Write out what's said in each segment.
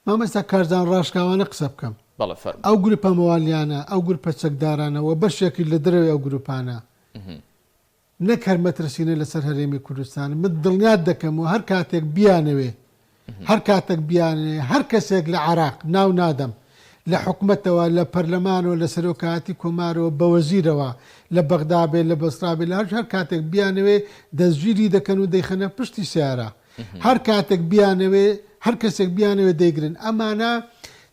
مامۆستا کارزان ڕاشکاوانە قسە بکەم. بەڵێ فەرموو. ئەو گروپە موالیانە، ئەو گروپە چەکدارانە و بەشێکی لە دەرەوەی ئەو گروپانە نەک هەر مەترسینە لەسەر هەرێمی کوردستان، من دڵنیات دەکەم و هەر کاتێک بیانەوێ، هەر کاتێک بیانەوێ هەر کەسێک لە عێراق، ناو نادەم، لە حکومەتەوە، لە پەرلەمانەوە، لە سەرۆکایەتی کۆمارەوە، بە وەزیرەوە، لە بەغدا بێ، لە بەسرا بێ، لە هەر هەر کاتێک بیانەوێ دەستگیری دەکەن و دەیخەنە پشتی سەیارە. هەر کاتێک بیانەوێ هەر کەسێک بیانەوێ دەیگرن. ئەمانە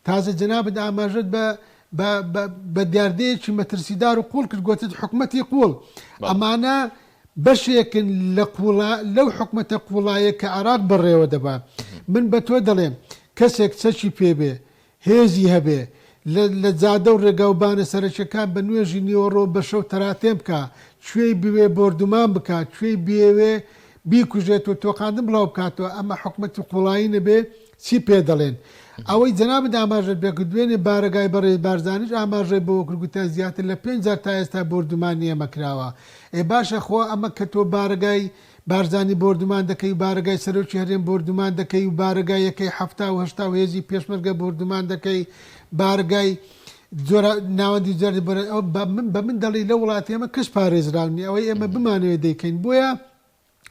تازە جەنابت ئاماژەت بە بە بە بە دیاردەیەکی مەترسیدار و قووڵ کرد گۆتت حکومەتی قووڵ. ئەمانە بەشێکن لە قووڵا لەو حکومەتە قووڵایە کە عێراق بەڕێوە دەبا. من بە تۆ دەڵێم کەسێک چەکی پێ بێ هێزی هەبێ، لە لە جادە و ڕێگاوبانە سەرەکیەکان بە نوێژی نیوەڕۆ بە شەو تەراتێن بکا، کوێی بوێ بۆردومان بکا، کوێی بیەوێ بیکوژێت و تۆقاندن بڵاو بکاتەوە، ئەمە حکومەتی قوڵایی نەبێ چی پێ دەڵێن؟ ئەوەی جەنابت ئاماژەت پێ کرد دوێنێ بارەگای بەڕێز بارزانیش ئاماژەی بەوە کرد گوتیان زیاتر لە پێنج جار تا ئێستا بۆردومانی ئێمە کراوە. ئێ باشە خۆ ئەمە کە تۆ بارەگای بارزانی بۆردومان دەکەی و بارەگای سەرۆکی هەرێم بۆردومان دەکەی و بارەگای یەکەی 70 و 80 و هێزی پێشمەرگە بۆردومان دەکەی بارگای جۆرە ناوەندی جەردی بۆ ئەو بە من بە من دەڵێی لە وڵاتی ئێمە کەس پارێزراو نییە ئەوەی ئێمە بمانەوێت دەیکەین بۆیە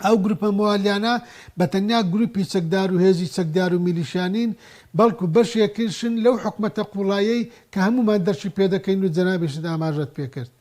ئەو گروپە موالیانە بە تەنیا گروپی چەکدار و هێزی چەکدار و میلیشیا نین بەڵکو بەشێکیشن لەو حکومەتە قوڵایەی کە هەموومان دەرکی پێدەکەین و جەنابیشت ئاماژەت پێکرد.